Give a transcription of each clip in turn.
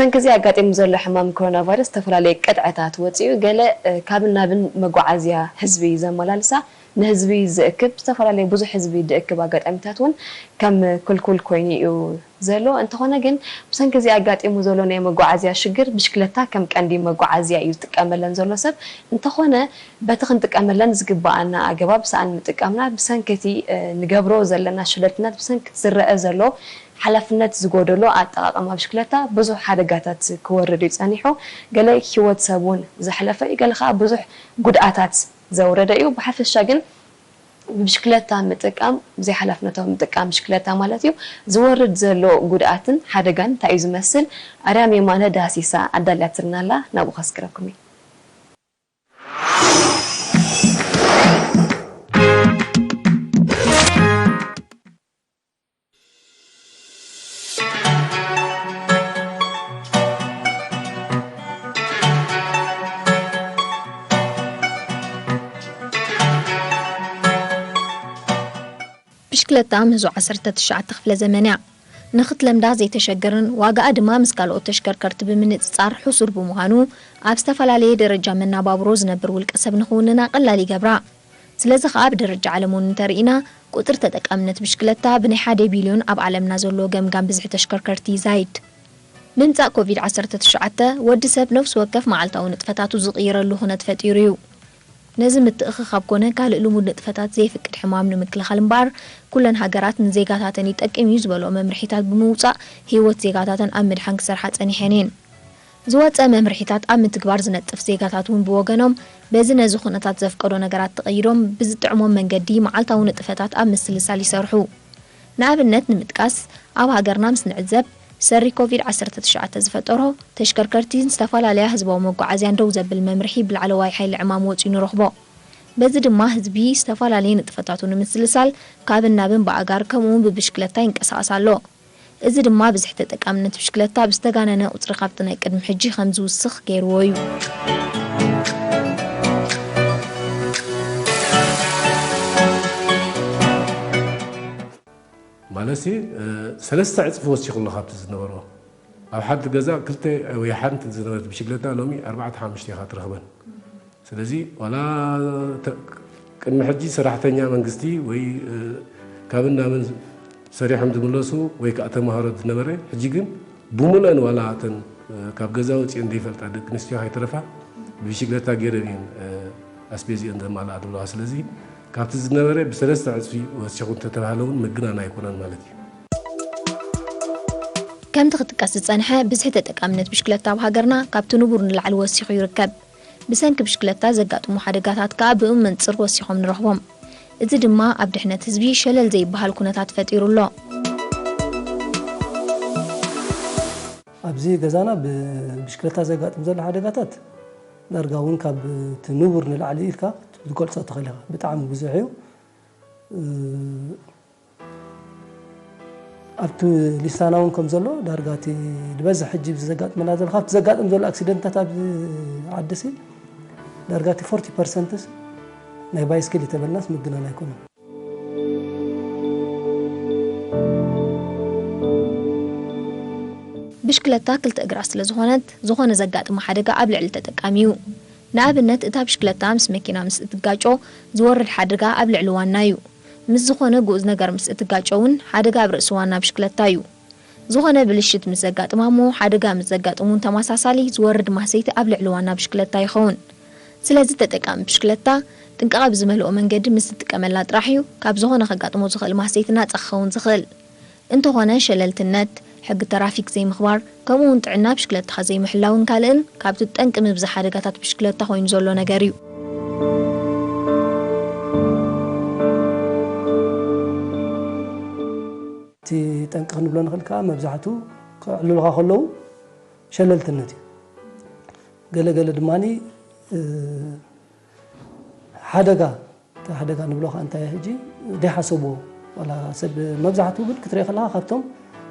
ብሰንኪ እዚ ኣጋጢሙ ዘሎ ሕማም ኮሮና ቫይረስ ዝተፈላለየ ቅጥዕታት ወፂኡ፣ ገለ፣ እ፣ ካብን ናብን መጓዓዝያ ህዝቢ ዘመላልሳ፣ ንህዝቢ ዝእክብ፣ ዝተፈላለየ ብዙሕ ህዝቢ ዝእክብ ኣጋጣሚታት እውን ከም ክልኩል ኮይኑ እዩ ዘሎ። እንተኾነ ግን፣ ብሰንኪ እዚ ኣጋጢሙ ዘሎ ናይ መጓዓዝያ ሽግር፣ ብሽክለታ ከም ቀንዲ መጓዓዝያ እዩ ዝጥቀመለን ዘሎ ሰብ። እንተኾነ፣ በቲ ክንጥቀመለን ዝግብኣና ኣገባብ ሰኣን ምጥቃምና፣ ብሰንኪ እቲ፣ እ፣ ንገብሮ ዘለና ሸለልትነት፣ ብሰንኪ ዝረአ ዘሎ ሓላፍነት ዝጎደሎ ኣጠቓቕማ ብሽክለታ፣ ብዙሕ ሓደጋታት ክወርድ እዩ ጸኒሑ። ገለ ህይወት ሰብ እውን ዘሕለፈ እዩ፣ ገለ ከኣ ብዙሕ ጉድኣታት ዘውረደ እዩ። ብሓፈሻ ግን፣ ብሽክለታ ምጥቃም፣ ዘይሓላፍነታዊ ምጥቃም ብሽክለታ ማለት እዩ፣ ዝወርድ ዘሎ ጉድኣትን ሓደጋን እንታይ እዩ ዝመስል? ኣርያም የማነ ዳህሲሳ ኣዳልያትልና ኣላ፣ ናብኡ ከስግረኩም እየ። ብሽክለታ ምህዞ ዓሰርተ ትሽዓተ ክፍለ ዘመን እያ። ንኽትለምዳ ዘይተሸግርን ዋጋኣ ድማ ምስ ካልኦት ተሽከርከርቲ ብምንጽጻር ሕሱር ብምዃኑ፣ ኣብ ዝተፈላለየ ደረጃ መናባብሮ ዝነብር ውልቀ ሰብ ንኽውንና ቀላል ይገብራ። ስለዚ ኸኣ ብደረጃ ዓለም እውን እንተርኢና፣ ቁጽሪ ተጠቃምነት ብሽክለታ ብናይ ሓደ ቢልዮን ኣብ ዓለምና ዘሎ ገምጋም ብዝሒ ተሽከርከርቲ ይዛይድ። ምምጻእ ኮቪድ ዓሰርተ ትሽዓተ፣ ወዲ ሰብ ነፍሲ ወከፍ መዓልታዊ ንጥፈታቱ ዝቕይረሉ ኩነት ፈጢሩ እዩ። ነዚ ምትእኽኻብ ኮነ ካልእ ልሙድ ንጥፈታት ዘየፍቅድ ሕማም ንምክልኻል እምበኣር፣ ኩለን ሃገራት ንዜጋታተን ይጠቅም እዩ ዝበልኦ መምርሒታት ብምውጻእ፣ ህይወት ዜጋታተን ኣብ ምድሓን ክሰርሓ ጸኒሐን እየን። ዝወጸ መምርሒታት ኣብ ምትግባር ዝነጥፍ ዜጋታት እውን ብወገኖም፣ በዚ ነዚ ኩነታት ዘፍቀዶ ነገራት ተቐይዶም፣ ብዝጥዕሞም መንገዲ መዓልታዊ ንጥፈታት ኣብ ምስልሳል ይሰርሑ። ንኣብነት ንምጥቃስ፣ ኣብ ሃገርና ምስ ንዕዘብ፣ ሰሪ ኮቪድ ዓሰርተ ትሽዓተ ዝፈጠሮ፣ ተሽከርከርቲን ዝተፈላለያ ህዝባዊ መጓዓዝያን ደው ዘብል መምርሒ ብላዕለዋይ ሓይሊ ዕማም ወጺኡ ንረኽቦ። በዚ ድማ ህዝቢ ዝተፈላለየ ንጥፈታቱ ንምስልሳል ካብን ናብን ብኣጋር ከምኡውን ብብሽክለታ ይንቀሳቐስ ኣሎ። እዚ ድማ ብዝሒ ተጠቃምነት ብሽክለታ ብዝተጋነነ ቁጽሪ ካብቲ ናይ ቅድሚ ሕጂ ከም ዝውስኽ ገይርዎ እዩ። ማለትሲ፣ እ፣ ሰለስተ ዕጽፊ ወሲኹ ኣሎ ካብቲ ዝነበሮ። ኣብ ሓንቲ ገዛ ክልተ ወይ ሓንቲ ዝነበረት ብሽክለታ ሎሚ ኣርባዕተ ሓሙሽተ ኢኻ ትረኽበን። ስለዚ ዋላ ተ-፣ ቅድሚ ሕጂ ሰራሕተኛ መንግስቲ ወይ፣ እ፣ ካብን ናብን ሰሪሖም ዝምለሱ ወይ ከዓ ተምሃሮ ዝነበረ፣ ሕጂ ግን ብምሉአን ዋላ እተን፣ እ፣ ካብ ገዛ ወፂአን ዘይፈልጣ ደቂ ኣንስትዮ ከይተረፋ ብብሽክለታ ገይረን እየን፣ እ፣ ኣስቤዝአን ዘማልኣ ዘለዋ። ስለዚ ካብቲ ዝነበረ ብሰለስተ ዕፅፊ ወሲኹ እንተተባህለ እውን ምግናን ኣይኮነን ማለት እዩ። ከምቲ ክጥቀስ ዝጸንሐ፣ ብዝሒ ተጠቃምነት ብሽክለታ ኣብ ሃገርና ካብቲ ንቡር ንላዕሊ ወሲኹ ይርከብ። ብሰንኪ ብሽክለታ ዘጋጥሙ ሓደጋታት ከኣ ብኡ መንጽር ወሲኾም ንረኽቦም። እዚ ድማ ኣብ ድሕነት ህዝቢ ሸለል ዘይበሃል ኩነታት ፈጢሩ ኣሎ። ኣብዚ ገዛና ብብሽክለታ ዘጋጥም ዘሎ ሓደጋታት ዳርጋ እውን ካብ እቲ ንቡር ንላዕሊ ኢልካ ክትገልጾ ትኽእል ኢኻ። ብጣዕሚ ብዙሕ እዩ። እ፣ ኣብቲ ሊስታና እውን ከም ዘሎ ዳርጋ እቲ ዝበዝሕ ሕጂ ዘጋጥመና ዘሎ ካብቲ ዘጋጥም ዘሎ ኣክሲደንታት ኣብዚ ዓዲ ሲ ዳርጋ እቲ ፎርቲ ፐርሰንትስ ናይ ባይስክል ተበልናስ ምግናን ኣይኮነን። ብሽክለታ ክልተ እግራ ስለ ዝኾነት፣ ዝኾነ ዘጋጥማ ሓደጋ ኣብ ልዕሊ ተጠቃሚ እዩ። ንኣብነት፣ እታ ብሽክለታ ምስ መኪና ምስ እትጋጮ ዝወርድ ሓደጋ ኣብ ልዕሊ ዋና እዩ። ምስ ዝኾነ ግኡዝ ነገር ምስ እትጋጮ እውን ሓደጋ ኣብ ርእሲ ዋና ብሽክለታ እዩ። ዝኾነ ብልሽት ምስ ዘጋጥማ እሞ ሓደጋ ምስ ዘጋጥም እውን ተመሳሳሊ ዝወርድ ማህሰይቲ ኣብ ልዕሊ ዋና ብሽክለታ ይኸውን። ስለዚ ተጠቃሚ ብሽክለታ ጥንቃቐ ብዝመልኦ መንገዲ ምስ ዝጥቀመላ ጥራሕ እዩ ካብ ዝኾነ ከጋጥሞ ዝኽእል ማህሰይቲ ናጻ ክኸውን ዝኽእል። እንተኾነ ሸለልትነት፣ ሕጊ ተራፊክ ዘይምኽባር፣ ከምኡ እውን ጥዕና ብሽክለታኻ ዘይምሕላውን ካልእን ካብቲ ጠንቂ ምብዛሕ ሓደጋታት ብሽክለታ ኮይኑ ዘሎ ነገር እዩ። እቲ ጠንቂ ክንብሎ ንኽእል ከዓ መብዛሕቱ ከዕልሉኻ ከለዉ ሸለልትነት እዩ። ገለ ገለ ድማ ሓደጋ፣ እቲ ሓደጋ ንብሎ ከዓ እንታይ ሕጂ ዘይሓሰብዎ ዋላ ሰብ መብዛሕትኡ ግን ክትሪኦ ከለኻ ካብቶም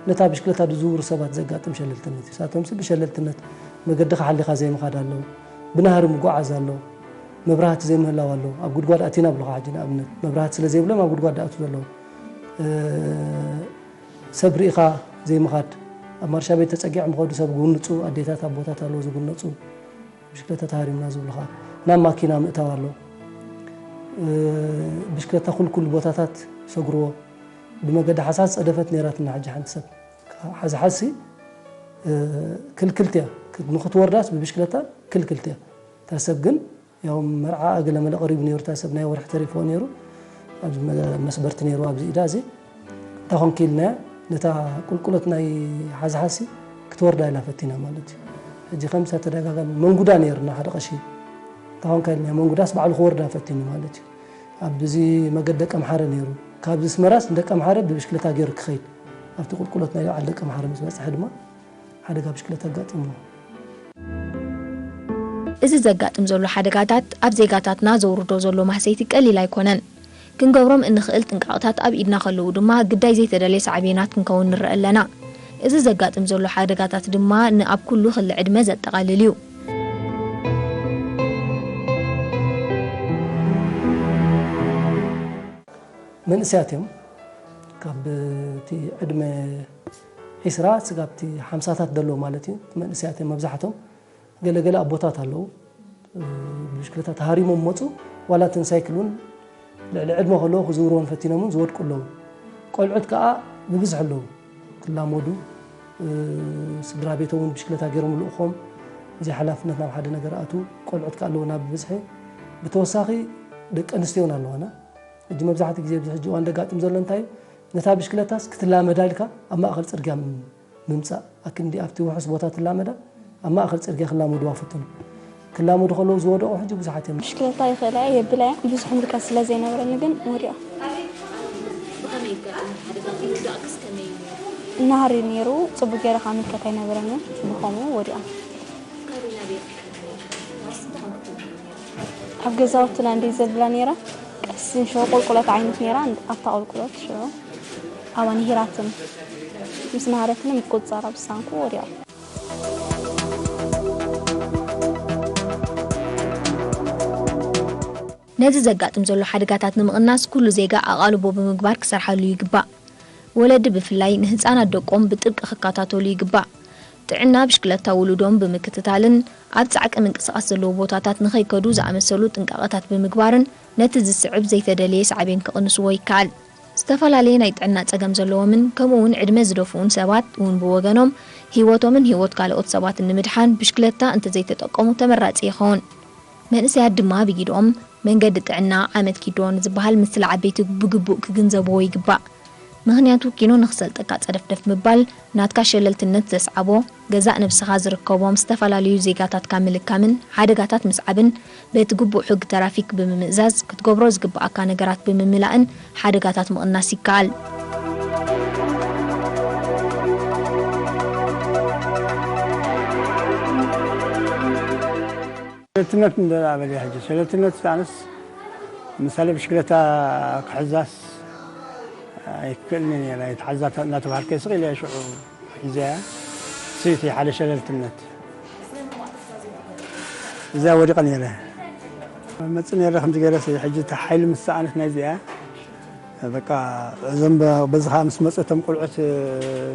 ነታ ብሽክለታ ዝዝውሩ ሰባት ዘጋጥም ሸለልትነት እዩ። ንሳቶም ብሸለልትነት መገድኻ ሓሊኻ ዘይምኻድ ኣሎ፣ ብናህሪ ምጉዓዝ ኣሎ፣ መብራህቲ ዘይምህላው ኣሎ። ኣብ ጉድጓድ ኣቲና ብለኻ ሕጂ ንኣብነት መብራህቲ ስለ ዘይብሎም ኣብ ጉድጓድ ዝኣትዉ ዘለዉ፣ እ፣ ሰብ ርኢኻ ዘይምኻድ፣ ኣብ ማርሻ ቤት ተጸጊዖም ዝኸዱ ሰብ ዝጉንጹ ኣዴታት ኣቦታት ኣለዉ ዝጉነጹ። ብሽክለታ ተሃሪምና ዝብሉኻ ናብ ማኪና ምእታው ኣሎ። እ፣ ብሽክለታ ኩልኩል ቦታታት ሰግርዎ። ብመገዲ ሓሳስ ጸደፈት ነይራትና ሕጂ ሓንቲ ሰብ። ሓዚ ሓሲ፣ እ፣ ክልክልቲ እያ። ንኽትወርዳስ ብብሽክለታ ክልክልቲ እያ። እታ ሰብ ግን ያው መርዓ ገለ መለ ቀሪቡ ነይሩ፣ እታ ሰብ ናይ ወርሒ ተሪፎ ነይሩ። ኣብዚ መ-፣ መስበርቲ ነይሩ ኣብዚ ኢዳ እዚ። እንታይ ኮንኪ ኢልናያ፣ ነታ ቁልቁለት ናይ ሓዝሓሲ ክትወርዳ ኢላ ፈቲና ማለት እዩ። ሕጂ ከምዚ ተደጋጋሚ መንጉዳ ነይርና ሓደ ቀሺ። እንታይ ኮንካ ኢልናያ፣ መንጉዳስ ባዕሉ ክወርዳ ፈቲኑ ማለት እዩ። ኣብዚ መገዲ ደቀምሓረ ነይሩ። ካብዚ ስመራስ ንደቀምሓረ ብብሽክለታ ገይሩ ክኸይድ፣ ኣብቲ ቁልቁለት ናይ በዓል ደቀምሓረ ምስ በጽሐ ድማ ሓደጋ ብሽክለታ ኣጋጢምዎ። እዚ ዘጋጥም ዘሎ ሓደጋታት ኣብ ዜጋታትና ዘውርዶ ዘሎ ማህሰይቲ ቀሊል ኣይኮነን። ክንገብሮም እንኽእል ጥንቃቐታት ኣብ ኢድና ከለዉ ድማ ግዳይ ዘይተደልየ ሳዕቤናት ክንከውን ንረአ ኣለና። እዚ ዘጋጥም ዘሎ ሓደጋታት ድማ ንኣብ ኩሉ ክሊ ዕድመ ዘጠቓልል እዩ። መንእሰያት እዮም። ካብ እቲ ዕድመ ዒስራ ስጋብ እቲ ሓምሳታት ደለዉ ማለት እዩ። መንእሰያት እዮም መብዛሕቶም። ገለገለ ኣቦታት ኣለዉ። ብሽክለታ ተሃሪሞም መፁ። ዋላ እተን ሳይክል እውን ልዕሊ ዕድመ ከለዉ ክዝውርዎን ፈቲኖም እውን ዝወድቁ ኣለዉ። ቆልዑት ከዓ ብብዝሒ ኣለዉ። ክላመዱ፣ ስድራ ቤቶም እውን ብሽክለታ ገይሮም ልእኾም፣ ብዘይ ሓላፍነት ናብ ሓደ ነገር ኣቱ ቆልዑት ከዓ ኣለዉና ብብዝሒ። ብተወሳኺ ደቂ ኣንስትዮ እውን ኣለዋና። ሕጂ መብዛሕትኡ ግዜ ኣብዚ ሕጂ እዋን ደጋጥም ዘሎ እንታይ እዩ? ነታ ብሽክለታስ ክትላመዳ ኢልካ ኣብ ማእኸል ፅርግያ ምምፃእ፣ ኣክንዲ ኣብቲ ውሑስ ቦታ ትላመዳ፣ ኣብ ማእኸል ፅርግያ ክላመድዋ ፈትኑ። ክላመዱ ከለዉ ዝወደቑ ሕጂ ብዙሓት እዮም። ብሽክለታ ይኽእላ እየ፣ የብላ እየ። ብዙሕ ምልከት ስለ ዘይነበረኒ ግን ወዲቐ። እናሃሪ ነይሩ፣ ፅቡቅ ገይረ ከዓ ምልከት ኣይነበረንን፣ ብኸምኡ ወዲቐ። ኣብ ገዛውትና እንደ ዘብላ ነይራ፣ ቀስ ንሸው ቁልቁለት ዓይነት ነይራ፣ ኣብታ ቁልቁለት ሽዑ ኣባን ሂራትን ምስ ናሃረትኒ ምቁፅፃር ኣብ ዝሳንኩ ወዲቐ። ነዚ ዘጋጥም ዘሎ ሓደጋታት ንምቕናስ ኩሉ ዜጋ ኣቓልቦ ብምግባር ክሰርሓሉ ይግባእ። ወለዲ ብፍላይ ንህፃናት ደቆም ብጥብቂ ክከታተሉ ይግባእ። ጥዕና ብሽክለታ ውሉዶም ብምክትታልን ኣብ ፃዕቂ ምንቅስቓስ ዘለዎ ቦታታት ንኸይከዱ ዝኣመሰሉ ጥንቃቐታት ብምግባርን ነቲ ዝስዕብ ዘይተደልየ ሳዕቤን ክቕንስዎ ይከኣል። ዝተፈላለየ ናይ ጥዕና ፀገም ዘለዎምን ከምኡ እውን ዕድመ ዝደፍኡን ሰባት እውን ብወገኖም ህይወቶምን ህይወት ካልኦት ሰባትን ንምድሓን ብሽክለታ እንተዘይተጠቀሙ ተመራፂ ይኸውን። መንእሰያት ድማ ብጊድኦም መንገዲ ጥዕና ዓመት ኪዶ ንዝበሃል ምስላ ዓበይቲ ብግቡእ ክግንዘብዎ ይግባእ። ምኽንያቱ ኪኖ ንኽሰልጠካ ጸደፍደፍ ምባል ናትካ ሸለልትነት ዘስዓቦ ገዛእ ነብስኻ ዝርከቦም ዝተፈላለዩ ዜጋታትካ ምልካምን ሓደጋታት ምስዓብን በቲ ግቡእ ሕጊ ተራፊክ ብምምእዛዝ ክትገብሮ ዝግበኣካ ነገራት ብምምላእን ሓደጋታት ምቕናስ ይከኣል። ሸለልትነት እንደ ኣበል እያ ሕጂ። ሸለልትነት ኣነስ ምሳሌ ብሽክለታ ክሕዛስ ኣይክእልን እየ ነይረ። ኣይትሓዛ እናተባሃልከ ስቕ ኢለ ሽዑ ሒዘያ። ስኢት እየ ሓደ ሸለልትነት። እዚኣ ወዲቐ ነይረ። መጽእ ነይረ ከምዚ ገይረ ሲ-፣ ሕጂ እታ ሓይሊ ምስ ሰኣነት ናይዚኣ በቃ እዞም በ-፣ በዚ ኸኣ ምስ መጹ እቶም ቁልዑት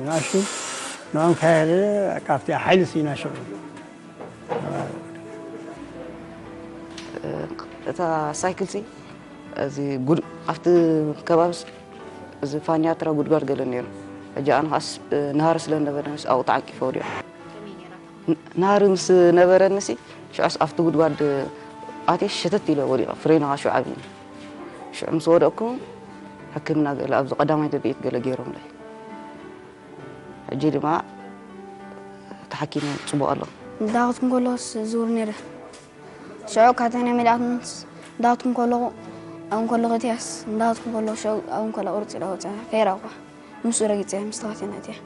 ንኣሽቱ ንዕኦም ከያለ በቃ ኣብቲኣ ሓይሊ ስኢና ሽዑ። እታ ሳይክልሲ እዚ ጉድ-፣ ኣብቲ ከባቢስ እዚ ፋኛትራ ጉድጓድ ገለ ነይሩ። ሕጂ ኣነ ኸኣስ ንሃሪ ስለ ነበረንስ ኣብኡ ተዓቂፈ ወዲቐ። ን-፣ ንሃሪ ምስ ነበረንሲ ሽዑስ ኣብቲ ጉድጓድ ኣትየ ሽትት ኢለ ወዲቐ። ፍሬና ኸኣ ሽዑ ዓብዩኒ። ሽዑ ምስ ወደቕኩ ሕክምና ገለ ኣብዚ ቀዳማይ ረድኤት ገለ ገይሮምለይ። ሕጂ ድማ ተሓኪመ ጽቡቕ ኣለኹ። እንዳኸድኩ እንከሎስ ዝውር ነይረ። ሽዑ ካብታ ናይ መሊኣትንስ እንዳኸድኩ እንከለኹ፣ ኣብኡ እንከለኹ እትያስ እንዳኸድኩ እንከለኹ ሽዑ ኣብኡ እንከሎ ቁርጽ ኢለ ወጸ። ከይራእኳ ምስኡ ረጊጸ ምስ ተዋቴና እትያ።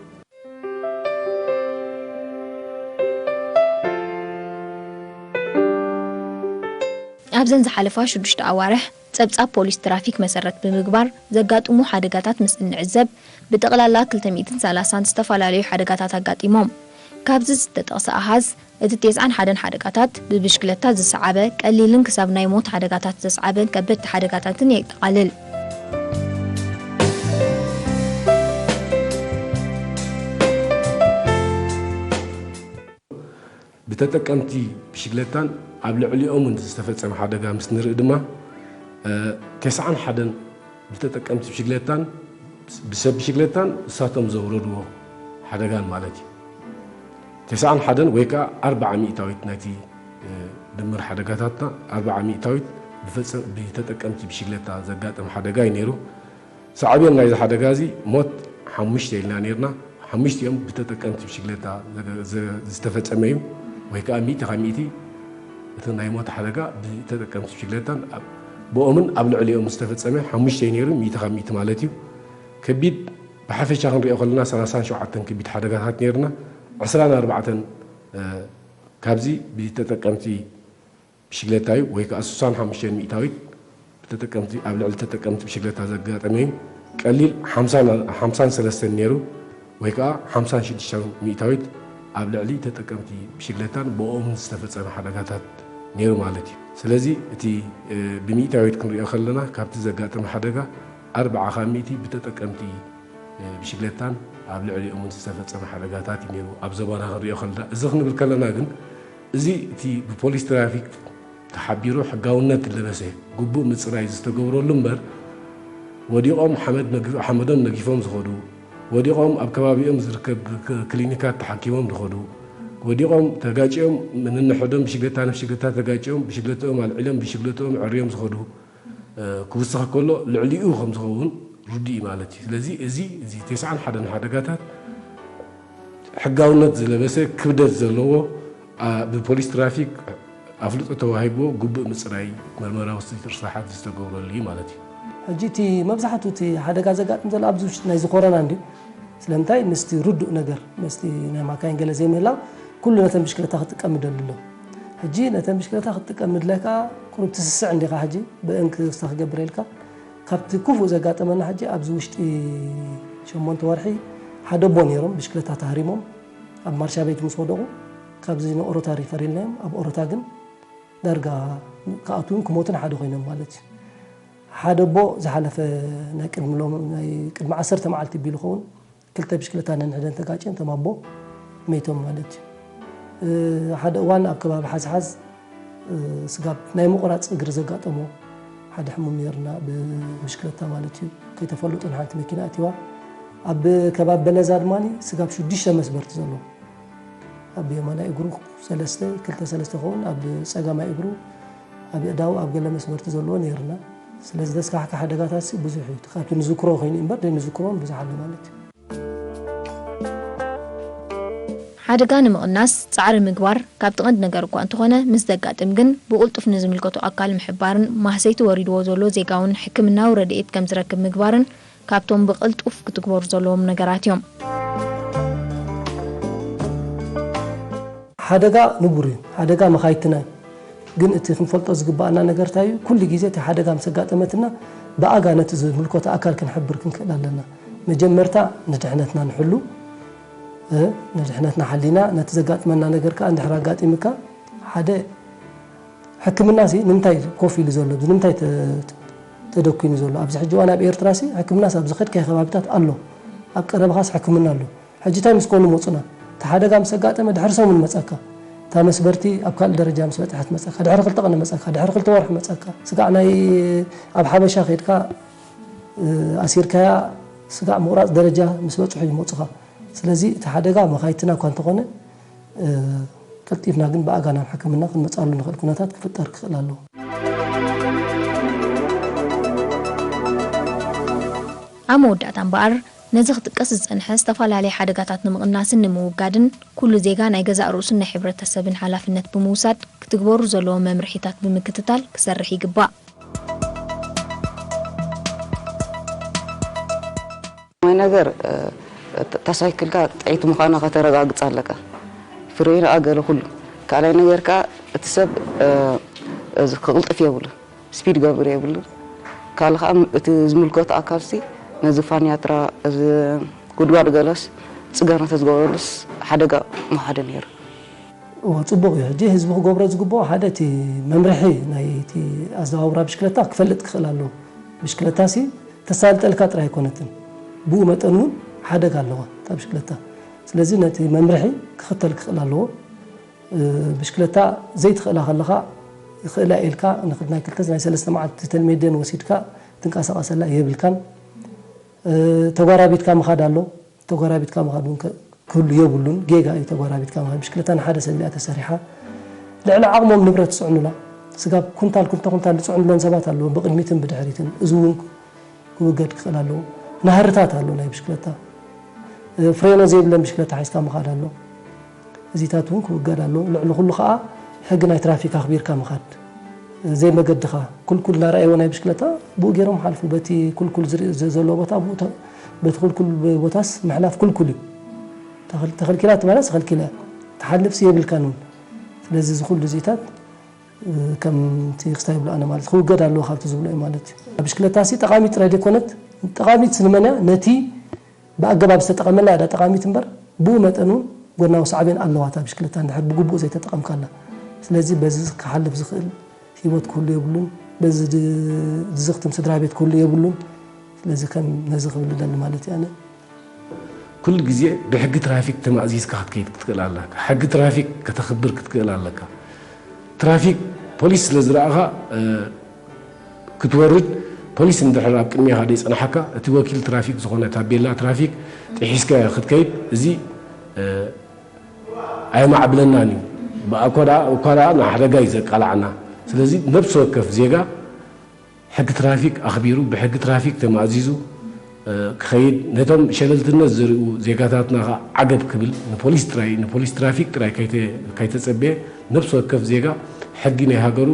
ኣብዘን ዝሓለፋ ሽዱሽተ ኣዋርሕ ጸብጻብ ፖሊስ ትራፊክ መሰረት ብምግባር ዘጋጥሙ ሓደጋታት ምስ እንዕዘብ፣ ብጠቕላላ ክልተ ሚእትን ሰላሳን ዝተፈላለዩ ሓደጋታት ኣጋጢሞም። ካብዚ ዝተጠቕሰ ኣሃዝ፣ እቲ ተስዓን ሓደን ሓደጋታት ብብሽክለታ ዝሰዓበ ቀሊልን ክሳብ ናይ ሞት ሓደጋታት ዘስዓበ ከበድቲ ሓደጋታትን የጠቓልል። ተጠቀምቲ ብሽግለታን ኣብ ልዕሊኦምን ዝተፈጸመ ሓደጋ ምስ ንርኢ ድማ፣ እ፣ ተስዓን ሓደን ብተጠቀምቲ ብሽግለታን ብሰብ ብሽግለታን እሳቶም ዘውረድዎ ሓደጋን ማለት እዩ። ተስዓን ሓደን ወይ ከኣ ኣርብዓ ሚእታዊት ናይቲ፣ እ፣ ድምር ሓደጋታትና ኣርብዓ ሚእታዊት ብፈጸ-፣ ብተጠቀምቲ ብሽግለታ ዘጋጠመ ሓደጋ እዩ ነይሩ። ሳዕቤን ናይዚ ሓደጋ እዚ ሞት ሓሙሽተ ኢልና ነይርና። ሓሙሽቲኦም ብተጠቀምቲ ብሽግለታ ዘገ-፣ ዘ-፣ ዝተፈጸመ እዩ፣ ወይ ከኣ ሚእቲ ካብ ሚእቲ እቲ ናይ ሞት ሓደጋ ብተጠቀምቲ ብሽግለታን ኣብ-፣ ብኦምን ኣብ ልዕሊኦም ዝተፈጸመ ሓሙሽተ እዩ ነይሩ፣ ሚእቲ ካብ ሚእቲ ማለት እዩ። ከቢድ ብሓፈሻ ክንሪኦ ከለና ሰላሳን ሸውዓተን ከቢድ ሓደጋታት ነይርና። ዕስራን ኣርባዕተን፣ እ፣ ካብዚ ብተጠቀምቲ ብሽግለታ እዩ፣ ወይ ከኣ ስሳን ሓሙሽተን ሚእታዊት ብተጠቀምቲ፣ ኣብ ልዕሊ ተጠቀምቲ ብሽግለታ ዘጋጠመ እዩ። ቀሊል ሓምሳን፣ ሓምሳን ሰለስተን ነይሩ፣ ወይ ከኣ ሓምሳን ሽዱሽተን ሚእታዊት ኣብ ልዕሊ ተጠቀምቲ ብሽግለታን ብኦምን ዝተፈጸመ ሓደጋታት ነይሩ ማለት እዩ። ስለዚ እቲ፣ እ፣ ብሚእታዊት ክንሪኦ ከለና ካብቲ ዘጋጠመ ሓደጋ ኣርብዓ ካብ ሚእቲ ብተጠቀምቲ ብሽግለታን ኣብ ልዕሊኦምን ዝተፈጸመ ሓደጋታት እዩ ነይሩ። ኣብ ዞባና ክንሪኦ ከለና፣ እዚ ክንብል ከለና ግን፣ እዚ እቲ ብፖሊስ ትራፊክ ተሓቢሩ ሕጋውነት ዝለበሰ ግቡእ ምጽራይ ዝተገብረሉ እምበር፣ ወዲቖም ሓመድ ነግ-፣ ሓመዶም ነጊፎም ዝኸዱ፣ ወዲቖም ኣብ ከባቢኦም ዝርከብ ክ-፣ ክሊኒካት ተሓኪሞም ዝኸዱ፣ ወዲቖም ተጋጭዮም፣ ነንሕዶም ብሽግለታ ንብሽግለታ ተጋጭዮም፣ ብሽግለትኦም ኣልዒሎም፣ ብሽግለትኦም ዕርዮም ዝኸዱ፣ እ፣ ክውስኽ ከሎ ልዕሊኡ ከም ዝኸውን ርዱእ እዩ ማለት እዩ። ስለዚ እዚ፣ እዚ ተስዓን ሓደን ሓደጋታት ሕጋውነት ዝለበሰ ክብደት ዘለዎ፣ ኣ፣ ብፖሊስ ትራፊክ ኣፍልጦ ተዋሂብዎ ግቡእ ምጽራይ መርመራ ውጽኢት ርስሓት ዝተገብረሉ እዩ ማለት እዩ። ሕጂ እቲ መብዛሕትኡ እቲ ሓደጋ ዘጋጥም ዘሎ ኣብዚ ውሽጢ ናይዚ ኮሮና እንድዩ። ስለምንታይ? ምስቲ ርዱእ ነገር፣ ምስቲ ናይ ማካይን ገለ ዘይምህላው፣ ኩሉ ነተን ብሽክለታ ክትጥቀም ይደሊ ኣሎ። ሕጂ ነተን ብሽክለታ ክትጥቀም ምድላይካ ቁሩብ ትስስዕ እንዲኻ። ሕጂ ብእን ክስታ ክገብር ኢልካ፣ ካብቲ ክፉእ ዘጋጠመና ሕጂ ኣብዚ ውሽጢ ሸሞንተ ወርሒ ሓደ ኣቦ ነይሮም፣ ብሽክለታ ተሃሪሞም ኣብ ማርሻ ቤት ምስ ወደቑ፣ ካብዚ ንኦሮታ ሪፈር ኢልናዮም። ኣብ ኦሮታ ግን ዳርጋ ክኣትዉን ክሞቱን ሓደ ኮይኖም ማለት እዩ። ሓደ ኣቦ ዝሓለፈ ናይ ቅድሚ ሎም-፣ ናይ ቅድሚ ዓሰርተ መዓልቲ ቢሉ ኸውን ክልተ ብሽክለታ ነንሕደን ተጋጭየን እቶም ኣቦ መይቶም ማለት እዩ። እ፣ ሓደ እዋን ኣብ ከባቢ ሓዝሓዝ፣ እ፣ ስጋብ ናይ ምቑራፅ እግሪ ዘጋጠሞ ሓደ ሕሙም ነይርና ብብሽክለታ ማለት እዩ። ከይተፈለጡ ንሓንቲ መኪና ኣትዋ። ኣብ ከባቢ በለዛ ድማ ስጋብ ሽዱሽተ መስበርቲ ዘለዎ፣ ኣብ የማናይ እግሩ ሰለስተ፣ ክልተ ሰለስተ ኸውን፣ ኣብ ጸጋማይ እግሩ፣ ኣብ የእዳው፣ ኣብ ገለ መስመርቲ ዘለዎ ነይርና። ስለዚ ዘስካሕክሕ ሓደጋታት ሲ ብዙሕ እዩ። እቲ ካብቲ ንዝክሮ ኮይኑ እምበር፣ ዘይንዝክሮን ብዙሕ ኣሎ ማለት እዩ። ሓደጋ ንምቕናስ ጻዕሪ ምግባር ካብቲ ቀንዲ ነገር እኳ እንተኾነ፣ ምስ ዘጋጥም ግን ብቕልጡፍ ንዝምልከቶ ኣካል ምሕባርን ማህሰይቲ ወሪድዎ ዘሎ ዜጋ እውን ሕክምናዊ ረድኤት ከም ዝረክብ ምግባርን ካብቶም ብቕልጡፍ ክትግበሩ ዘለዎም ነገራት እዮም። ሓደጋ ንቡር እዩ። ሓደጋ መኻይድትና እዩ። ግን እቲ ክንፈልጦ ዝግባኣና ነገር እንታይ እዩ? ኩሉ ግዜ እቲ ሓደጋ ምስ ኣጋጠመትና ብኣጋ ነቲ ዝምልከቶ ኣካል ክንሕብር ክንክእል ኣለና። መጀመርታ ንድሕነትና ንሕሉ፣ እ፣ ንድሕነትና ሓሊና ነቲ ዘጋጥመና ነገር ከኣ እንድሕር ኣጋጢምካ ሓደ ሕክምና ሲ ንምንታይ ኮፍ ኢሉ ዘሎ? እዚ ንምንታይ ተ-፣ ተደኩኑ ዘሎ? ኣብዚ ሕጂ እዋን ኣብ ኤርትራ ሲ ሕክምናስ ኣብ ዝኸድካዮ ከባቢታት ኣሎ። ኣብ ቀረባኻስ ሕክምና ኣሎ። ሕጂ እንታይ ምስ ኮኑ መጹና? እቲ ሓደጋ ምስ ኣጋጠመ ድሕሪ ሰሙን መጸካ። እታ መስበርቲ ኣብ ካልእ ደረጃ ምስ በጽሐት መጸካ። ድሕሪ ክልተ ቀኒ መጸካ። ድሕሪ ክልተ ወርሒ መጸካ። ስጋዕ ናይ ኣብ ሓበሻ ከይድካ፣ እ፣ ኣሲርካያ ስጋዕ ምቑራጽ ደረጃ ምስ በጽሑ ይመጹኻ። ስለዚ እቲ ሓደጋ መኻይትና እኳ እንተኾነ፣ እ፣ ቀልጢፍና ግን ብኣጋ ናብ ሕክምና ክንመጽኣሉ ንኽእል ኩነታት ክፍጠር ክኽእል ኣለዎ። ኣብ መወዳእታ እምበኣር፣ ነዚ ክጥቀስ ዝጸንሐ ዝተፈላለየ ሓደጋታት ንምቕናስን ንምውጋድን፣ ኩሉ ዜጋ ናይ ገዛእ ርእሱን ናይ ሕብረተሰብን ሓላፍነት ብምውሳድ፣ ክትግበሩ ዘለዎም መምርሒታት ብምክትታል ክሰርሕ ይግባእ። ማይ ነገር፣ እ፣ እታ ሳይክልካ ጥዕይቲ ምዃና ከተረጋግጽ ኣለካ። ፍሬንኣ ገለ ኩሉ። ካልኣይ ነገር ከኣ እቲ ሰብ፣ እ፣ እዚ ክቕልጥፍ የብሉ፣ ስፒድ ገብር የብሉ። ካልእ ከኣ እቲ ዝምልከቶ ኣካልሲ ነዚ ፋንያትራ፣ እዚ ጉድጓድ ገለስ ጽገና ተዝገበረሉስ ሓደጋ ምሓደ ነይሩ። እዎ፣ ጽቡቕ እዩ። ሕጂ ህዝቢ ክገብሮ ዝግብኦ ሓደ እቲ መምርሒ ናይ እቲ ኣዘዋውራ ብሽክለታ ክፈልጥ ክኽእል ኣለዎ። ብሽክለታሲ ተሳልጠልካ ጥራይ ኣይኮነትን፣ ብኡ መጠን እውን ሓደጋ ኣለዋ እታ ብሽክለታ። ስለዚ ነቲ መምርሒ ክኽተል ክኽእል ኣለዎ። ብሽክለታ ዘይትኽእላ ከለኻ ይኽእላ ኢልካ ናይ ክልተ ናይ ሰለስተ መዓልቲ ተልሜደን ወሲድካ ትንቀሳቐሰላ የብልካን። ተጓራቢትካ ምኻድ ኣሎ። ተጓራቢትካ ምኻድ እውን ክህሉ የብሉን። ጌጋ እዩ ተጓራቢትካ ምኻድ። ብሽክለታ ንሓደ ሰብ እያ ተሰሪሓ። ልዕሊ ዓቕሞም ንብረት ዝፅዕኑላ፣ ስጋብ ኩንታል ክልተ ኩንታል ዝፅዕኑለን ሰባት ኣለዎ፣ ብቕድሚትን ብድሕሪትን። እዚ እውን ክውገድ ክኽእል ኣለዎ። ናህርታት ኣሎ ናይ ብሽክለታ፣ ፍሬኖ ዘይብለን ብሽክለታ ሒዝካ ምኻድ ኣሎ። እዚታት እውን ክውገድ ኣለዎ። ልዕሊ ኩሉ ከዓ ሕጊ ናይ ትራፊክ ኣኽቢርካ ምኻድ። ዘይመገድኻ ኩልኩል እናረኣይዎ ናይ ብሽክለታ ብኡ ገይሮም ሓልፉ። በቲ ኩልኩል ዝርኢ ዘ- ዘሎ ቦታ ብኡ ተ- በቲ ኩልኩል ቦታስ ምሕላፍ ኩልኩል እዩ። ተኸል- ተኸልኪላ ትባላስ ተኸልኪላ እያ። ትሓልፍሲ የብልካን እውን። ስለዚ እዚ ኩሉ እዚታት ከምቲ ክስታይ ይብሉ ኣነ ማለት ክውገድ ኣለዎ ካብቲ ዝብሎ እዩ ማለት እዩ። ብሽክለታ ሲ ጠቓሚት ጥራይ ዘይኮነት፣ ጠቓሚት ንመን እያ? ነቲ ብኣገባብ ዝተጠቐመላ እያ ጠቓሚት እምበር፣ ብኡ መጠን እውን ጎናዊ ሳዕቤን ኣለዋ። እታ ብሽክለታ እንድሕር ብግቡእ ዘይተጠቐምካላ። ስለዚ በዚ ክሓልፍ ዝኽእል ህይወት ክህሉ የብሉን። በዚ ድ- ዝኽትም ስድራ ቤት ክህሉ የብሉን። ስለዚ ከም ነዚ ክብል እደሊ ማለት እየ ኣነ። ኩሉ ግዜ ብሕጊ ትራፊክ ተማእዚዝካ ክትከይድ ክትክእል ኣለካ። ሕጊ ትራፊክ ከተኽብር ክትክእል ኣለካ። ትራፊክ ፖሊስ ስለ ዝረኣኻ ክትወርድ፣ ፖሊስ እንድሕር ኣብ ቅድሜኻ ደይጸናሓካ፣ እቲ ወኪል ትራፊክ ዝኾነ ታቤላ ትራፊክ ጥሒስካዮ ክትከይድ፣ እዚ ኣየማዕብለና እዩ። ብኣኳ እኳ ንሓደጋ እዩ ዘቃላዓና። ስለዚ ነብሲ ወከፍ ዜጋ ሕጊ ትራፊክ ኣኽቢሩ ብሕጊ ትራፊክ ተማእዚዙ ክኸይድ፣ ነቶም ሸለልትነት ዘርእዩ ዜጋታትና ከዓ ዓገብ ክብል፣ ንፖሊስ ጥራይ ንፖሊስ ትራፊክ ጥራይ ከይተፀበየ፣ ነብሲ ወከፍ ዜጋ ሕጊ ናይ ሃገሩ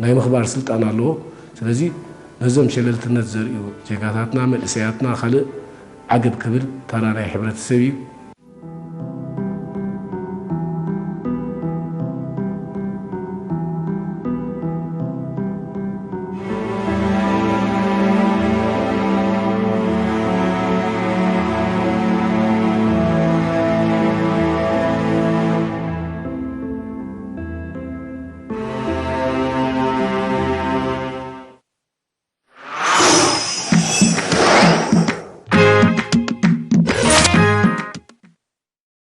ናይ ምኽባር ስልጣን ኣለዎ። ስለዚ ነዞም ሸለልትነት ዘርእዩ ዜጋታትና፣ መንእሰያትና፣ ካልእ ዓገብ ክብል ታራ ናይ ሕብረተሰብ እዩ።